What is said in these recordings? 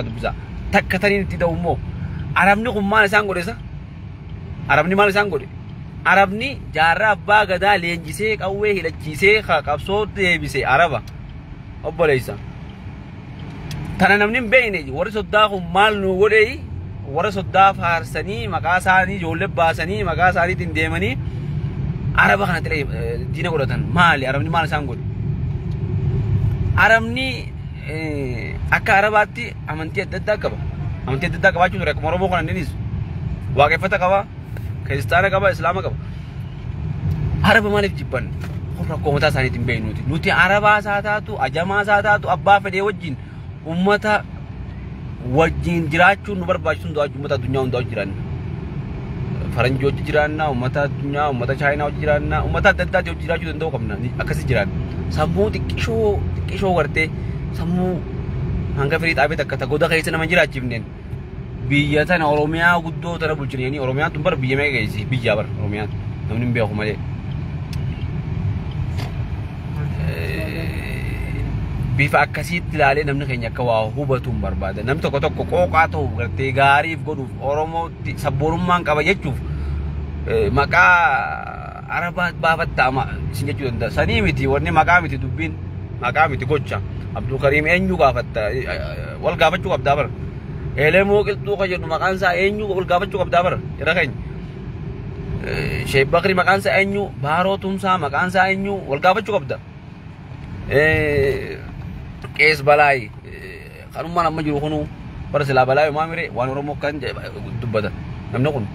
Dubbisa. Takka taniin itti ta'u immoo Arabni kun maal isaan godhe isa? Arabni maal isaan godhe? Arabni jaarraa abbaa gadaa leenjisee qawwee hidhachiisee qabsoo deebise Araba. Obboleessa. Tana namni hin beekne warri soddaa kun maal nu godhe warra soddaa faarsanii maqaa isaanii ijoollee baasanii maqaa isaaniitiin deemanii Araba kana diina godhatan maali? Arabni maal isaan godhe? Arabni akka Arabaatti amantii adda addaa qaba. Amantii adda addaa qabaachuu ture akkuma Oromoo kana innis waaqeffata qaba, kiristaana qaba, islaama qaba. Araba maaliif jibban? Kun rakkoo mataa isaaniitiin beeknuti. Nuti Arabaa isaa taatu, ajamaa isaa taatu, abbaa fedhee wajjin uummata wajjin jiraachuun nu barbaachisu hundaa uummata addunyaa hundaa jiraanna. Faranjii wajjin jiraanna, uummata addunyaa, uummata Chaayinaa wajjin jiraanna, uummata adda addaa wajjin jiraachuu danda'uu qabna. Akkasii jiraanna. Sammuu xiqqishoo xiqqishoo gartee sammuu hanga firii xaafee takka ta goda keessa nama hin jiraachifneen biyya tana Oromiyaa guddoo tana bulchinanii Oromiyaan tun bara biyya meeqa geessi biyyaa bara Oromiyaan namni hin beeku malee. Bifa akkasiitti ilaalee namni keenya akka waa hubatu hin barbaada. Namni tokko tokko qooqaa ta'uuf gartee gaariif godhuuf Oromootti sabboonummaan qaba jechuuf maqaa Arabaa baafatta ama isin jechuu danda'a. Sanii miti wanni maqaa miti dubbiin maqaa miti gocha. Abdulkariim eenyu gaafatta wal gaafachuu qabdaa bara. Elemoo qilxuu kan jedhu maqaan isaa eenyu wal gaafachuu qabdaa bara jara keenya. Sheek Bakri maqaan isaa eenyu Baaroo Tumsaa maqaan isaa eenyu wal gaafachuu qabda. Qees Balaayi kanummaan amma jiru kunuu bara silaa Balaayi homaa mire waan Oromoo kan dubbata namni kun.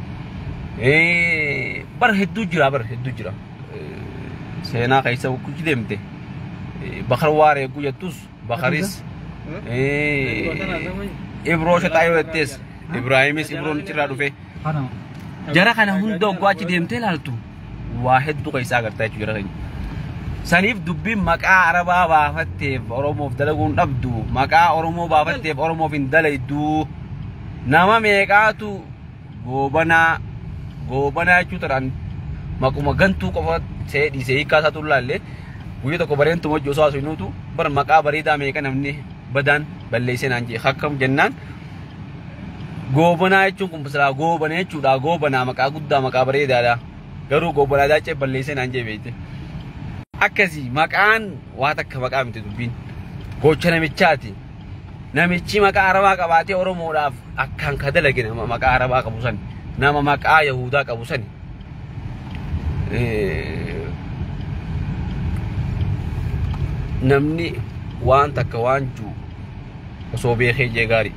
Bara hedduu jira bara hedduu jira. Seenaa keessa kuchi deemte. Bakar waaree eeguu jettus Bakaris Ibroo shaxaa yoo jettees Ibraahimis Ibroon achirraa dhufe. Jara kana hunda oggaa achi deemtee ilaaltu waa hedduu keessaa agartaa jechuudha jara keenya. Saniif dubbiin maqaa Arabaa baafatteef Oromoof dalaguun dhabdu maqaa Oromoo baafatteef Oromoof hin dalaydu nama meeqaatu goobanaa goobanaa jechuu tanaan maquma gantuu qofa see dhiisee hiikkaa isaatu laallee guyya tokko bareentuma hojii osoo haasofnuutu bar maqaa bareedaa meeqa namni badaan balleessee naan jee akkam jennaan goobanaa jechuun kun silaa goobana jechuudha goobanaa maqaa guddaa maqaa bareedaadha garuu goobanaa daacee balleessee naan jee beekte. Akkasii maqaan waa takka maqaa miti dubbiin gocha namichaati. Namichi maqaa Arabaa qabaatee Oromoodhaaf akkaan ka dalage nama maqaa Arabaa qabu sani nama maqaa Yahudaa qabu sani. Namni waan takka waan jiru osoo beekee jee gaarii.